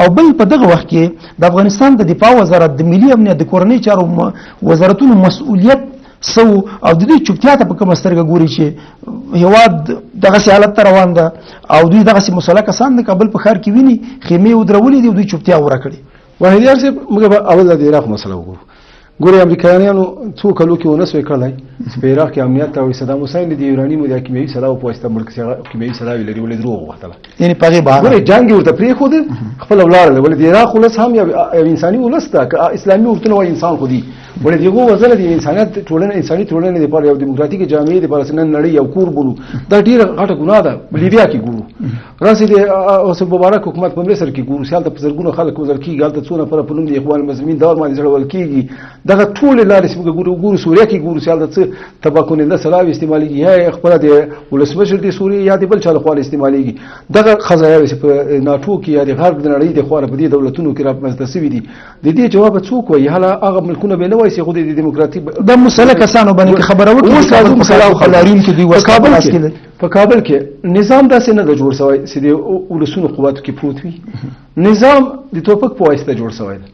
او بل په دغه وخت کې د افغانستان د دفاع وزارت، د ملي امنیت، د کورنۍ چارو وزارتونو مسؤلیت سو او د دوی چوپتیا ته په کومه سترګه ګوري چې هیواد دغسې حالت ته روان ده او دوی دغسې مسلح کسان د کابل په ښار کې ویني، خیمې ودرولې دي او دوی چوپتیا غوره کړې؟ وحیدیار صاحب، موږ به اول د عراق مسله وګورو. ګورې، امریکایانو څو کلو کې ونه سوی کړلی چې په عراق کې امنیت او صدام حسین د یورانیمو د کیمیاوي سلاحو په واسطه ملک کیمیاوي سلاحوې لري، ولې دروغ وختله؟ یعنی په هغې بهانه ګورې، جنګ یې ورته پرېښود، خپله ولاړله. ولې د عراق ولس هم یو انساني ولس ده، که اسلامي ورتونه وایي انسان خو دي، ولې د هغو وزنه د انسانیت ټولنې، انساني ټولنې دپاره، یو دیموکراتیک جامعې دپاره چې نن نړۍ یو کور بولو، دا ډېره غټه ګناه ده. لیبیا کې ګورو، راسې د حسن مبارک حکومت په مصر کې ګورو چې هلته په زرګونو خلک وژل کېږي، هلته څو نفره په نوم د اخوان المسلمین دور باندې ځړول کېږي. دغه ټولې لارې چې موږ ګورو، ګورو سوریه کې ګورو چې هلته څه تباه کننده سلاوې استعمالېږي، یا یې خپله د ولسمشر د سوریې یا د بل چا لخوا استعمالېږي. دغه قضایاوې چې په ناټو کې یا د غرب د نړۍ د خوا نه په دې دولتونو کې رامنځته سوي دي، د دې جواب څوک وایي؟ هله هغه ملکونه به نه وایي چې خو د دیموکراتي د مسلح کسانو باندې خبره وکړي. اوس راځو مسله په لاریون کې دوی په وسله کابل په لاس کې کې لري. په کابل کې نظام داسې نه ده جوړ سوی چې د ولسونو قوت کې پروت وي. نظام د توپک په واسطه جوړ سوی دی.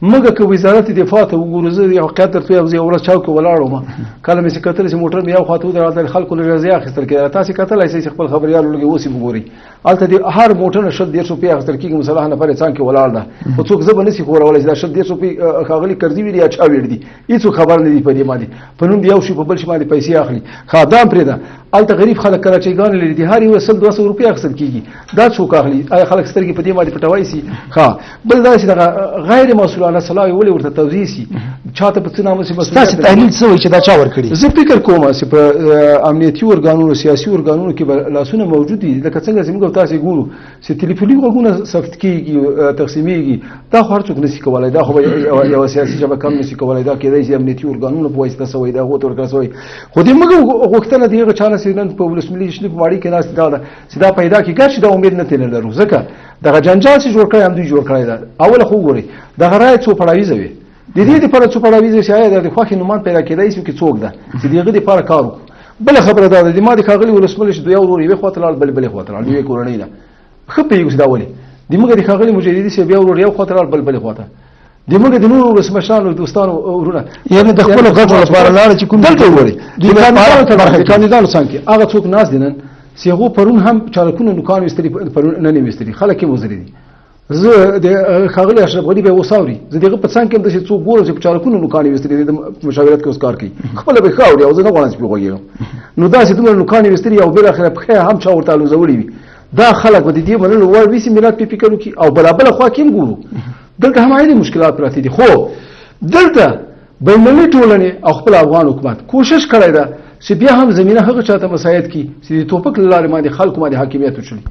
موږ که وزارت دفاع ته وګورو، زه یو حقیقت درته وایم، زه یوه ورځ چوک کې ولاړ وم، کله مې چې کتل چې موټر مې یو خواته ودرول، خلکو له اجازې اخیستل کېدله. تاسې کتلی شئ چې خپل خبریالو لږې اوس یې وګورئ، هلته د هر موټر نه 20 30 روپۍ اخیستل کېږي. مسلح نفر یې څنګ کې ولاړ ده، خو څوک زه به نه شي ښورولی چې دا 20 30 روپۍ ښاغلي کرزي ویلي یا چا ویلي دي، هېڅوک خبر نه دي په دې باندې. په نوم د یو شي په بل شي باندې پیسې اخلي. ښه، دا هم پرېږده، هلته غریب خلک کراچۍ ګانې لري، د هر یو 100 200 روپۍ اخیستل کېږي. دا څوک اخلي؟ آیا خلک سترګې په دې باندې پټوای سي؟ ښه، بل دا چې دغه غیر مسؤلانه سلاوې ولې ورته توزیع سي، چاته په څه نامه چې مسؤلیت؟ ستاسې تحلیل څه وایي چې دا چا ورکړي؟ زه فکر کوم چې په امنیتي ارګانونو، سیاسي ارګانونو کې به لاسونه موجود دي. لکه څنګه چې موږ تاسې ګورو چې تلیفوني غږونه ثبت کیږي، تقسیمیږي، دا خو هر څوک نشي کولای، دا خو به یوه سیاسي شبکه هم نشي کولای. دا کېدای شي امنیتي ارګانونو په واسطه سوی، دا هغو ته ورکړل سوی. خو د موږ غوښتنه د هغه چا نه چې نن په ولسمشري شریف ماڼۍ کې ناست دا ده چې دا پیدا کړي. ګر چې دا امید نه ترې لرو، ځکه دغه جنجال چې جوړ کړی هم دوی جوړ کړی ده. اوله خو وګورئ، دغه رایه څو پړاویزه وي، د دې لپاره څو پړاویزه چې آیا د خوښې نومان پیدا کېدای شي کې څوک ده چې د هغه لپاره کار وکړو. بله خبره دا ده، د ما د ښاغلي ولسمشر دوی ورور یوې خواته لاړ، بل بلې خواته لاړ، یوې کورنۍ ده. ښه پوهېږو چې دا ولې. د موږ د ښاغلي مجددي صاحب یو ورور یو خواته لاړ، بل بلې خواته. د موږ د نورو ولسمشرانو دوستانو ورونه یعنی د خپلو ګټو لپاره لاړ چې کوم دلته وګورئ، دوی د کاندیدانو برخه د کې. کاندیدانو څنګ کې هغه څوک ناست دي نن چې هغو پرون هم چارکونه نوکان ویستلي، پرون نن یې ویستلي، خلک یې وزلي دي. زه د ښاغلي اشرف غني به اوس اوري، زه د هغه په څنګ کې هم داسې څوک ګورم چې په چارکونو نوکان یې ویستلي دي، د مشاورت کې اوس کار کوي، خپله به ښه اوري او زه نه غواړم چې پرې غوږېږم. نو داسې دومره نوکان یې ویستلي او بالاخره پښه هم چا ورته الوزولې وي. دا خلک به د دې منلو وړ وي چې ملت پرې فکر وکړي؟ او بله بله خوا کې هم ګورو، دلته هم عیني مشکلات پراته دي، خو دلته بینالمللي ټولنې او خپل افغان حکومت کوشش کړی ده چې بیا هم زمینه هغه چاته مساعد کړي چې د توپک له لارې باندې خلکو باندې حاکمیت وچلي.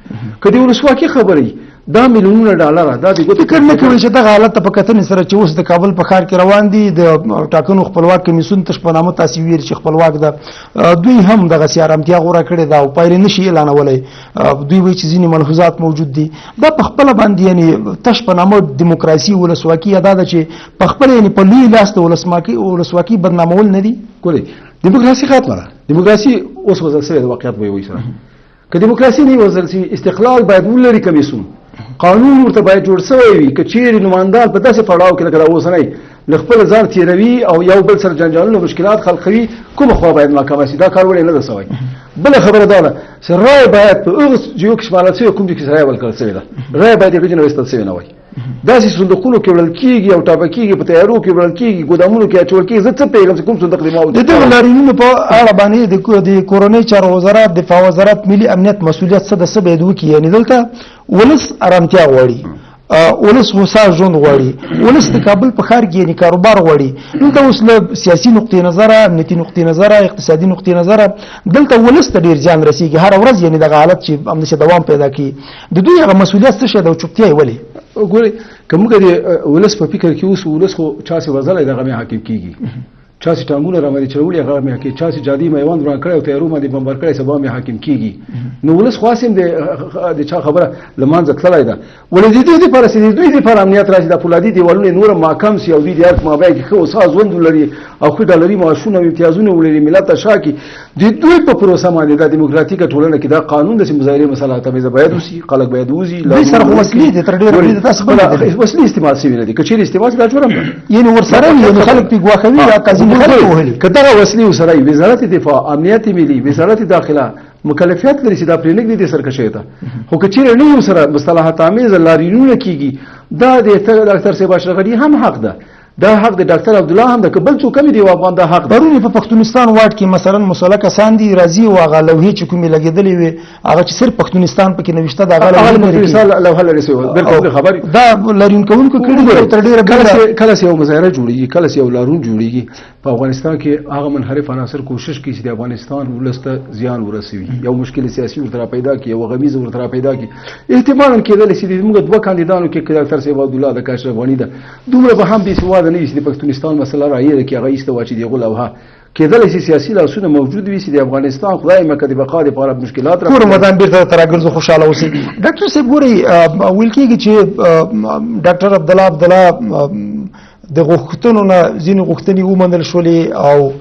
که د ولسواکي خبرې، دا میلیونونه ډالره دا د ګوتو فکر نه کوي چې دغه حالت ته په کتنې سره چې اوس د کابل په ښار کې روان دي، د ټاکنو خپلواک کمیسیون تش په نامه تاسې ویل چې خپلواک ده، دوی هم دغسې ارامتیا غوره کړې ده او پایلې نشي اعلانولی. دوی وایي چې ځینې ملحوظات موجود دي. دا په خپله باندې یعنې تش په نامه دیموکراسي ولسواکي یا دا ده چې په خپله یعنې په لوی لاس د ولسواکي بدنامول نه دي؟ ګورئ، دیموکراسي ختمه ده. دیموکراسي اوس وزل سوې ده، واقعیت به یې وایي سره. که دیموکراسي نه وزل سي، استقلال باید ولري کمیسیون، قانون ورته باید جوړ سوی وي. که چیرې نوماندان په داسې پړاو کې لکه دا اوسنی له خپل ځان تېروي او یو بل سره جنجالونه مشکلات خلقوي، کومه خوا باید محکمه سي؟ دا کار ولې نه ده سوی؟ بله خبره دا ده چې رای باید په هغو ځایو کې شمارل سوې کوم ځای کې چې رایه ورکړل سوې ده، رایه باید هغه ځای نه ویستل سوې نه وای. داسې صندوقونو کې وړل کېږي او ټاپه کېږي، په تیارو کې وړل کېږي، ګودامونو کې اچول کېږي. زه څه پوهېږم چې کوم صندوق دی ما د دغو لاریونونو په اړه باندې د کورنۍ چارو وزارت، دفاع وزارت، ملي امنیت مسؤلیت څه د څه باید وکړي؟ یعنې دلته ولس ارامتیا غواړي، ولس هوسا ژوند غواړي، ولس د کابل په ښار کې یعنې کاروبار غواړي. دلته اوس له سیاسي نقطې نظره، امنیتي نقطې نظره، اقتصادي نقطې نظره دلته ولس ته ډېر زیان رسېږي هره ورځ. یعنې دغه حالت چې همداسې دوام پیدا کړي، د دوی هغه مسؤلیت څه شی ده او چوپتیا یې ولې؟ ګورئ، که موږ د ولس په فکر کې اوسو، ولس خو چا چې وزلی دغه مې حاکم کېږي. چا چې ټانګونه را باندې چلولي هغه مې حاکم، چا چې جادي میوند وران کړی او طیارو باندې بمبار کړی سبا مې حاکم کیږي. نو ولس خو هسې هم د چا خبره له منځه تللی ده، ولې د دوی دپاره چې د دوی دپاره امنیت راشي، دا پولادي دیوالونه یې نور هم محکم سي او دوی د ارګ مابین کې ښه هوسا ژوند ولري او ښه ډالري معاشونه او امتیازونه ولري، ملت ته شا کړي. د دوی په پروسه باندې دا دیموکراتیکه ټولنه کې دا قانون داسې مظاهرې مسله تمیزه باید وسي، خلک باید ووځي. دوی سره خو وسلې دي، تر ډېره بریده تاسو خپله وسلې استعمال سوي نه دي، که چېرې استعمال سي دا جرم ده، یعنې ورسره وي، یعنې خلک پرې ګواښوي یا قاضي خلک وهلي. که دغه وسلې ورسره وي، وزارت دفاع، امنیت ملي، وزارت داخله مکلفیت لري چې دا پرېنږدي دې سرکشۍ ته. خو که چېرې نه یو سره مصطلحات آمیزه لاریونونه کېږي، دا د ډاکتر صاحب اشرف غني هم حق ده، دا حق د ډاکتر عبدالله هم ده، که بل څوک هم دی افغان دا حق ده. پرون په پښتونستان واټ کې مثلا مسلح کسان دي راځي او هغه لوحې چې کومې لګېدلې وې، هغه چې صرف پښتونستان پکې نوشته ده، هغه لوحې لرې پښتونستان لوحه لرې سوې وه، بالکل خبر دا لاریون کوونکو کړي دي. تر ډېره کله چې یو مظاهره جوړېږي، کله چې یو لارون جوړېږي په افغانستان کې، هغه منحرف عناصر کوشش کوي چې د افغانستان ولس ته زیان ورسوي، یو مشکل سیاسي ورته را پیدا کړي، یو غمیزه ورته را پیدا کړي. احتمالاً کېدلی شي د موږ دوه کاندیدانو کې ډاکتر صاحب عبدالله د اشرف غني ده، دومره به هم بې سواده نه وي چې د پښتونستان مسله را هېره کړي، هغه ایسته واچي د هغو لوحه. کېدلی شي سیاسي لاسونه موجود وي چې د افغانستان خدای مکه د بقا دپاره مشکلات را کور مدام بېرته درته راګرځو. خوشحاله اوسئ. ډاکټر صاحب ګورئ، ویل کېږي چې ډاکټر عبدالله عبدالله د غوښتنو نه ځینې غوښتنې ومنل شولې او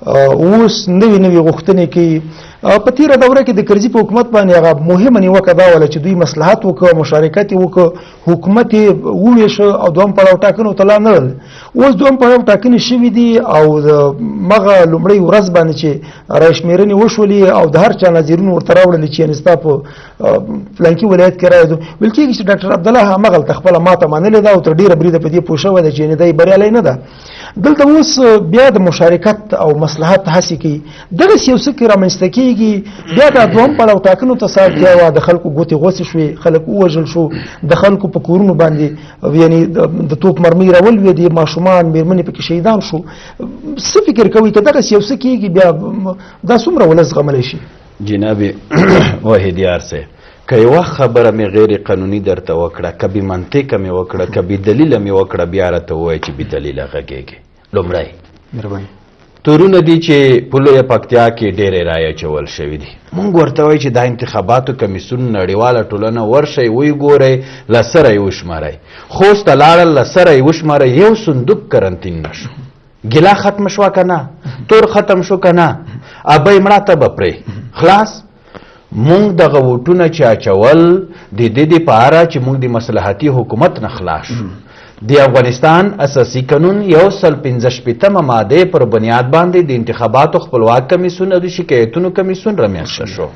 اوس نوې نوې غوښتنې کوي. په تېره دوره کې د کرزي په حکومت باندې هغه مهمه نیوکه دا وله چې دوی مصلحت وکړ، مشارکت یې وکړ، حکومت یې وویشه او دوهم پړاو ټاکنو ته لا نه ړل. اوس دوهم پړاو ټاکنې شوې دي او د مغه لومړۍ ورځ باندې چې رای شمېرنې وشولې او د هر چا نظرونه ورته راوړل چې یعنې ستا په فلانکي ولایت کې رایه ده، ویل کېږي چې ډاکټر عبدالله همغلته خپله ماته منلې ده او تر ډېره بریده په دې پوه شوی دی چې یعنې دی بریالی نه ده. دلته اوس بیا د مشارکت او مصلحت هڅې کوي، دغسې یو څه کې رامنځته کېږي. بیا دا دوهم پړاو ټاکنو ته څه اړتیا وه، د خلکو ګوتې غوڅې شوې، خلک ووژل شو، د خلکو په کورونو باندې یعنې د توپ مرمۍ راولوېدې، ماشومان مېرمنې پکې شهیدان شو. څه فکر کوئ که دغسې یو څه کېږي بیا دا څومره ولس زغملی شي؟ جناب وحیدیار صاحب، که یوه خبره مې غیر قانوني درته وکړه، که بې منطقه مې وکړه، که بې دلیله مې وکړه، بیا راته ووایه چې بې دلیله غږېږې. لومړی مهرباني، تورونه دي چې په لویه پکتیا کې ډېرې رایې اچول شوې دي. موږ ورته وایو چې دا انتخاباتو کمیسیون نړیواله ټولنه ورشئ ویې ګورئ، له سره یې وشمارئ. خوست ته لاړل، له سره یې وشمارئ، یو صندوق کرنتین نه شو. ګیله ختم شوه که نه؟ تور ختم شو که نه؟ ابۍ مړه ته به پرې خلاص. مونږ دغه ووټونه چې اچول د دې دپاره چې مونږ د مصلحتي حکومت نه خلاص شو. د افغانستان اساسي قانون 165 ماده پر بنیاد باندې د انتخاباتو خپلواک کمیسیون او د شکایتونو کمیسیون رامنځته شو.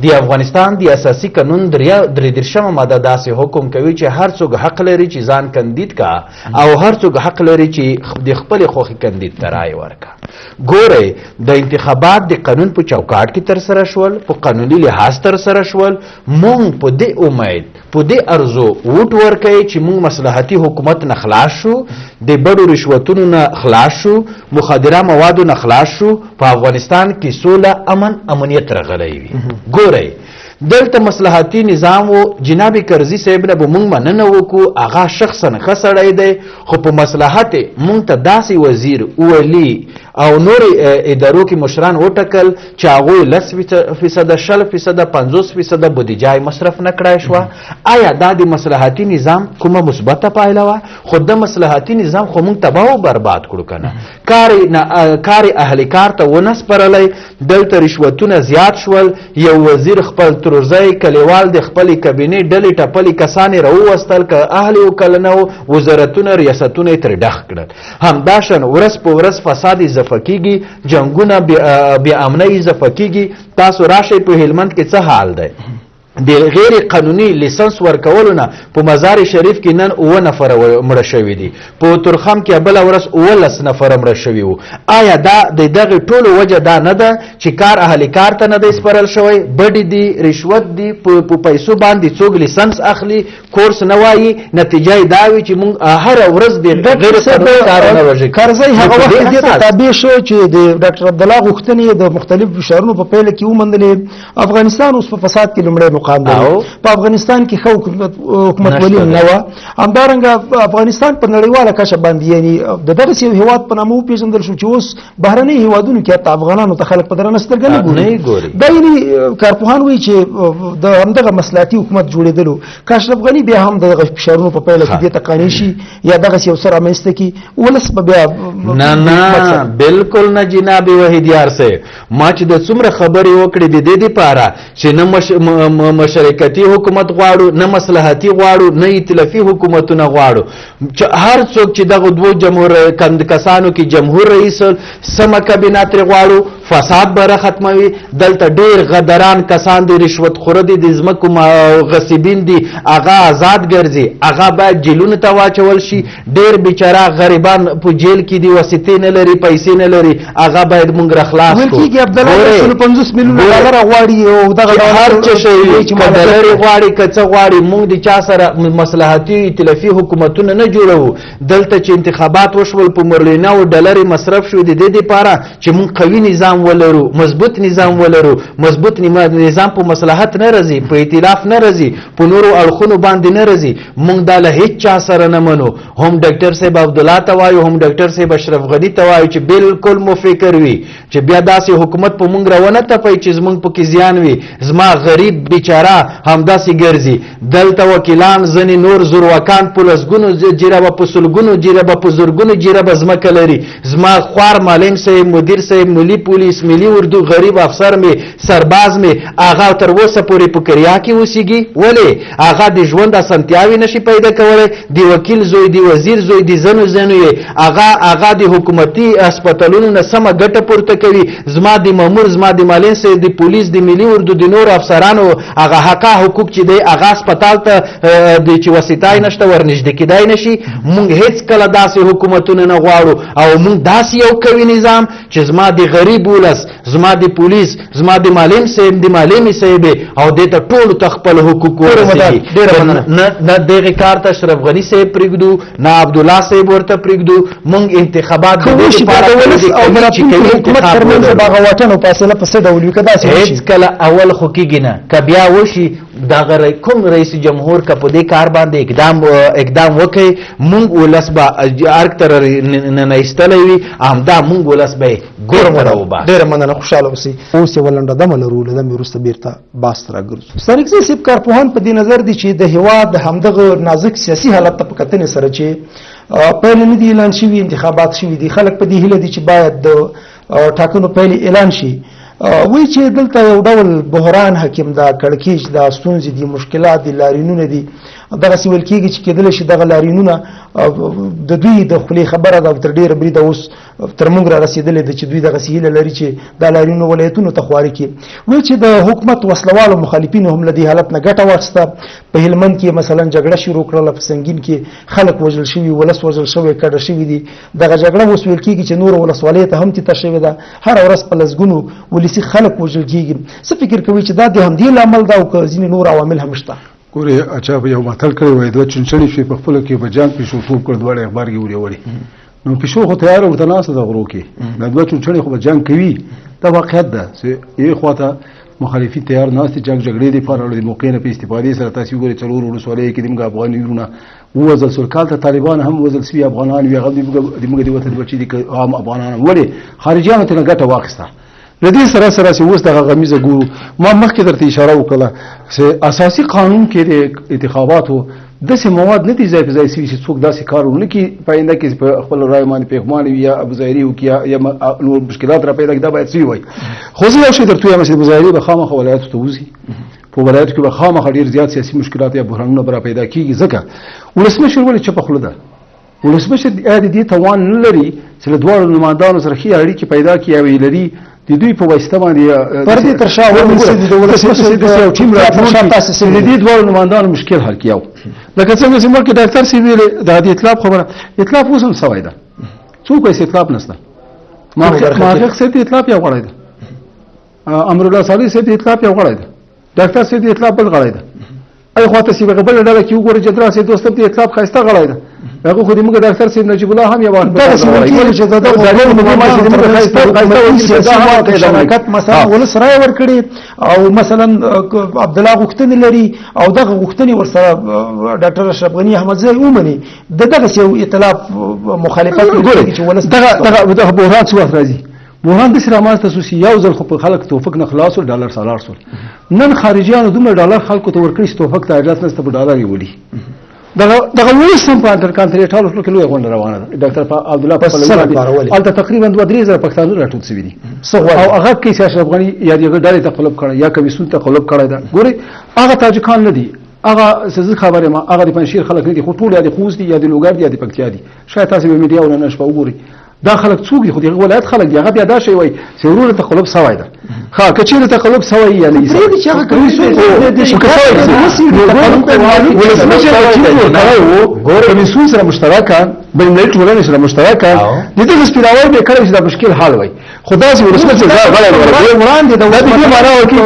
د افغانستان د اساسي قانون 33 ماده داسې حکم کوي چې هر څوک حق لري چې ځان کاندید کا او هر څوک حق لري چې د خپلې خوښې کاندید ته رایه ورکا. ګورئ، د انتخابات د قانون په چوکاټ کې ترسره شول، په قانوني لحاظ ترسره شول. مونږ په دې امید، په دې ارزو ووټ ورکوي چې مونږ مصلحتي حکومت نه خلاص شو، د بډو رشوتونو نه خلاص شو، مخدره موادو نه خلاص شو، په افغانستان کې سوله، امن، امنیت راغلی وي. ګورئ، دلته مصلحتي نظام و. جناب کرزي صاحب نه به مونږ مننه وکړو، هغه شخصا ښه سړی دی، خو په مصلحت مونږ ته داسې وزیر، ولي او نور ادارو کې مشران وټاکل چې هغوی 10%، 20%، 50% بودیجه یې مصرف نه کړای شوه. آیا دا د مصلحتي نظام کومه مثبته پایله وه؟ خو د مصلحتي نظام خو مونږ تباه او برباد کړو که نه؟ کار اهل کار ته ونه سپارلی، دلته رشوتونه زیات شول. یو وزیر خپل ترورزی کلیوال د خپلې کابینې ډلې ټپلې کسان یې راووستل، که اهل یې که نه وو، وزارتونه ریاستونه یې ترې ډخ کړل. همداشان ورځ په ورځ فساد اضافه کیږي، جنګونه بې امنۍ اضافه کیږي. تاسو راشئ په هلمند کې څه حال دی؟ د غیر قانوني لیسنس ورکولو نه په مزار شریف کې نن 7 نفره مړه شوي دي، په تورخم کې بله ورځ 17 نفره مړه شوي وو. آیا دا د دغې ټولو وجه دا نه ده چې کار اهل کار ته نه دی سپارل شوی؟ بډې دي، رشوت دي، په پیسو باندې څوک لیسنس اخلي، کورس نه وایي، نتیجه یې دا وي چې موږ هره ورځ د غیر قانوني کارونه وژل. کرزی هغه په وخت دې دې ته اساس تابع شو چې د ډاکټر عبدالله غوښتنې د مختلفو فشارونو په پایله کې ومندلې. افغانستان اوس په فساد کې لومړی مقام مقام لري. په افغانستان کې ښه حکومتولي نه وه. همدارنګه افغانستان په نړیواله کچه باندې یعنی د دغسې یو هیواد په نامه وپېژندل شو چې اوس بهرنیو هیوادونو کې حتی افغانانو ته خلک په درنه سترګه نه ګوري. دا یعنی کارپوهان وایي چې د همدغه مصلحتي حکومت جوړېدلو که اشرف غني بیا هم دغه فشارونو په پایله کې دې ته قانع شي یا دغسې یو څه رامنځته کړي، ولس به بیا نه نه بالکل نه. جناب وحیدیار صاحب، ما چې د څومره خبرې وکړې د دې دپاره چې نه مشارکتي حکومت غواړو، نه مصلحتي غواړو، نه ائتلافي حکومتونه غواړو. هر څوک چې دغه دوو جمهور کسانو کې جمهور رئیس سمه کابینه ترې غواړو، فساد به را ختموي. دلته ډېر غدران کسان دي، رشوت خوره دي، د ځمکو غصبین دي، هغه آزاد ګرځي، هغه باید جیلونو ته واچول شي. ډېر بیچاره غریبان په جیل کې دي، واسطې نه لري، پیسې نه لري، هغه باید مونږ را خلاص کړو. ویل کېږي عبدالله 150 میلیونه ډالر غواړي او دغه هر څه شی که ډالرې غواړي که څه غواړي، مونږ د چا سره مصلحتي ائتلافي حکومتونه نه جوړوو. دلته چې انتخابات وشول په میلیونو ډالرې مصرف شوې د دې دپاره چې مونږ قوي نظام ولرو، مضبوط نظام ولرو. مضبوط نظام په مصلحت نه راځي، په ائتلاف نه راځي، په نورو اړخونو باندې نه راځي. مونږ دا له هیڅ چا سره نه منو. هم ډاکټر صاحب عبدالله ته وایو، هم ډاکټر صاحب اشرف غني ته وایو چې بالکل مو فکر وي چې بیا داسې حکومت په مونږ راونه تپئ چې زمونږ پکې زیان وي. زما غریب بیچاره همداسې ګرځي. دلته وکیلان ځینې نور زورواکان په لسګونو جریبه، په سلګونو جریبه، په زرګونو جریبه ځمکه لري. زما خوار معلم صاحب، مدیر صاحب، ملي پولیس، ملي اردو، غریب افسر مې، سرباز مې، هغه تر اوسه پورې په کریا کې اوسیږي. ولې؟ هغه د ژوند اسانتیاوې نشي پیدا کولی. د وکیل زوی، د وزیر زوی، د ځینو ځینو یې هغه د حکومتي هسپتالونو نه سمه ګټه پورته کوي. زما د مامور، زما د معلم صاحب، د پولیس، د ملي اردو، د نورو افسرانو هغه حقه حقوق چې دی هغه هسپتال ته د چې واسطه یې نشته ورنږدې کېدای نشي. مونږ هېڅکله داسې حکومتونه نه غواړو او مونږ داسې یو قوي نظام چې زما د غریب ولس، زما د پولیس، زما د معلم صاحب، د معلمې صاحب او دې ته ټولو ته خپل حقوق ورسېږي. نه دغې کار ته اشرف غني صاحب پرېږدو، نه عبدالله صاحب ورته پرېږدو. مونږ انتخابات د دې لپاره چې کوي حکومت ترمنځ به هغه واټن او فاصله په څه ډول وي؟ که داسې وشي هېڅکله اول خو کېږي نه، که بیا وشي دغه کوم رئیس جمهور که په دې کار باندې اقدام وکړي، مونږ ولس به ارګ ته ننه ایستلی وي، همدا مونږ ولس به یې ګور ته راوباسي. ډېره مننه، خوشحاله اوسئ. اوس یوه لنډه دمه لرو، له دمې وروسته بېرته باس ته راګرځو. ستانکزی صاحب، کارپوهان په دې نظر دي چې د هیواد همدغه نازک سیاسي حالت ته په کتنې سره چې پایلې نه دي اعلان شوي، انتخابات شوي دي، خلک په دې هیله دي چې باید د ټاکنو پایلې اعلان شي. وایي چې دلته یو ډول بحران حاکم ده، کړکېچ ده، ستونزې دي، مشکلات دي، لاریونونه دي. دغسې ویل کېږي چې کېدلی شي دغه لاریونونه د دوی د خولې خبره ده او تر ډېره بریده اوس تر موږ را رسېدلې ده چې دوی دغسې هیله لري چې دا لاریونونه ولایتونو ته خواره کړي. وایي چې د حکومت وسلهوالو مخالفینو هم له دې حالت نه ګټه واخیسته. په هلمند کې مثلا جګړه شروع کړله، په سنګین کې خلک وژل شوي، ولس وژل شوی، کډه شوي دي. دغه جګړه اوس ویل کېږي چې نورو ولسوالیو ته هم تیته شوې ده. هره ورځ په لسګونو ولسي خلک وژل کېږي. څه فکر کوي چې دا د همدې لامل ده او که ځینې نور عوامل هم شته؟ ګورې اچا په یو متل کړی وای، دوه چنچڼې شوې په خپلو کې په جنګ پیشو ټوپ کړ، دواړه یې غبرګې وریوړې. نو پیشو خو تیاره ورته ناسته ده غرو کې، دا دوه چنچڼې خو به جنګ کوي. دا واقعیت ده چې یوې خوا ته مخالفین تیار ناست دي جنګ جګړې دپاره، د موقع نه په استفادې سره تاسې وګورئ څلور ولسوالیو کې د موږ افغاني وروڼه ووژل شول. کال ته طالبان هم وژل شوي افغانان وي، هغه د موږ د وطن بچي دي که عام افغانان هم. ولې خارجیانو ترې ګټه واخیسته؟ له دې سره سره چې اوس دغه غمیزه ګورو، ما مخکې درته اشاره وکړه چې اساسي قانون کې د انتخاباتو داسې مواد نه دي ځای په ځای شوي چې څوک داسې کار ونه کړي په آینده کې په خپل رایه باندې پېښمانه وي یا مظاهرې وکړي یا نور مشکلات را پیدا کړي، دا باید سوي وای. خو زه یو شی درته وایم چې مظاهرې به خامخا ولایاتو ته وځي، په ولایاتو کې به خامخا ډېر زیات سیاسي مشکلات یا بحرانونه به را پیدا کېږي. ځکه ولسمشر ولې چپه خوله ده؟ ولسمشر آیا د دې توان نه لري چې له دواړو نوماندانو سره ښې اړیکې پیدا کړي یا یې لري د دوی په واسطه باندې پر دې تر شا ورسېدي د ولسمشر داسې یو ټیم راټول کړي د دې دواړو نوماندانو مشکل حل کړي. یو لکه څنګه چې مخکې ډاکټر صاحب ویلې دا د اطلاف خبره، اطلاف اوس هم سوی ده، څوک وایي چې اطلاف نشته؟ محقق صاحب د اطلاف یو غړی ده، امرالله صالح صاحب د اطلاف یو غړی ده، ډاکټر صاحب د اطلاف بل غړی ده. ای خواته چې بله ډله کې وګورئ جدرا صاحب دوستم د اطلاف ښایسته غړی ده. هغه خو دې موږ ډاکټر صاحب نجیب الله هم یو دغسې وکیل چې د دغو شراکت مثلا ولس رایه ورکړې او مثلا عبدالله غوښتنې لري او دغه غوښتنې ورسره ډاکټر اشرف غني احمدزی ومني، د دغسې یو ائتلاف مخالفت ګورئ چې ولس دغه دغه بحران څه وخت راځي؟ بحران داسې رامنځته شو چې یو ځل خو په خلک توفک نه خلاص شول، ډالر سالار شول. نن خارجیانو دومره ډالر خلکو ته ورکړي چې توفک ته اجازه نشته په ډالر یې ولي. دغه ولس هم په انټرکانټیننټال هوټل کې لویه غونډه روانه ده، ډاکټر عبدالله په خپله هلته تقریبا 2-3 زره پښتانه راټول شوي دي. او هغه کې چې اشرف غني یا د هغه ډلې تقلب کړی یا کمیسیون تقلب کړی ده. ګورئ هغه تاجکان نه دي، هغه څه زه خبر یم، هغه د پنجشیر خلک نه دي، خو ټول یا د خوست دي یا د لوګر دي یا د پکتیا دي. شاید تاسې به میډیا ونه نن شپه وګورئ دا خلک څوک دي، خو د هغه ولایت خلک دي. هغه بیا دا شی وایي چې وروره تقلب سوی ده. ښه که چېرې تقلب سوی یا نه وي، پرېږدي چې هغه کمیسیون ولسمشر کړی و کمیسیون سره مشترکه، بین المللي ټولنې سره مشترکه، د دغه سپیناوی به کړی چې دا مشکل حل وای. خو داسې ولسمشر غلی وړاندې د دې معنا ورکړي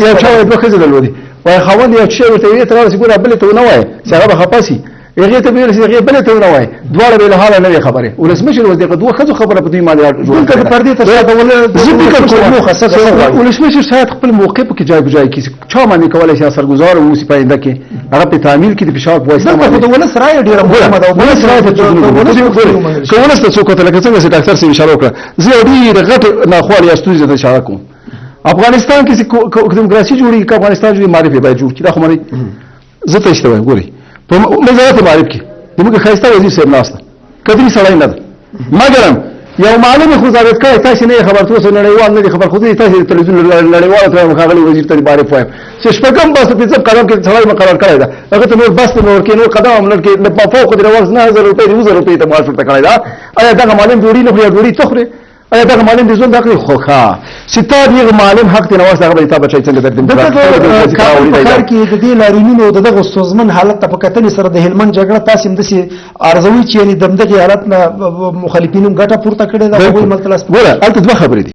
یو چا دوه ښځې درلودې، وایي خاوند یو شی ورته ویې ته راورسې ګوره بلې ته ونه وایې چې هغه به خفه سي، هغې ته به ویل چې هغې بلې ته ونه وایې، دواړه به له حاله نه وې خبرې. ولسمشر اوس دغه دوه ښځو خبره په دوی باندې جوړه دلته د پردې تر شا د زه فکر کوم موخه څه ده؟ ولسمشر شاید خپل موقف کې جای په جای کړي، چا باندې کولای شي اثرګذار واوسي په آینده کې، هغه په تعمیل کې د فشار په واسطه دلته خو د ولس رایه ډېره مهمه ده. ولس رایه ته څوک نه ګوري، که ولس ته څوک کتل لکه څنګه چې ډاکټر صاحب اشاره وکړه، زه یو ډېر غټ ناخوالې یا ستونزې ته اشاره کوم. افغانستان کې چې دیموکراسي جوړېږي، که افغانستان جوړېږي، معارف یې باید جوړ کړي. دا خو منئ، زه ته اشته وایم. ګورئ په وزارت معارف کې د موږ ښایسته وزیر صاحب ناست ده، کدري سړی نه ده، مګرم یو معلوم خو ثابت کړی، تاسې نه یې خبر، تر اوسه نړیوال نه دي خبر، خو زه تاسې د تلویزیون نړیوالو ته ښاغلي وزیر ته د معارف وایم چې شپږم بس په پنځم قدم کې سړی مقرر کړی ده، هغه ته نور بس نه ورکوي، نور قدم هم نه ورکوي، له فوق د وخت 9000 روپۍ 2000 روپۍ ته معاش ورته کړی ده. آیا دغه معلم ډوډۍ نه خوري یا ډوډۍ ته خوري؟ آیا دغه معلم د ژوند حق لري؟ خو ښه چې تا د هغه معلم حق دی نواز، هغه به تا بچی څنګه در دلته د کابل په ښار کې د دې لاریونونو د دغه ستونزمن حالت ته په کتنې سره د هلمند جګړه تاسې هم داسې ارزوئ چې یعنې د همدغې حالت نه مخالفینو ګټه پورته کړې ده، هغوی ملته لاس ګوره هلته دوه خبرې دي.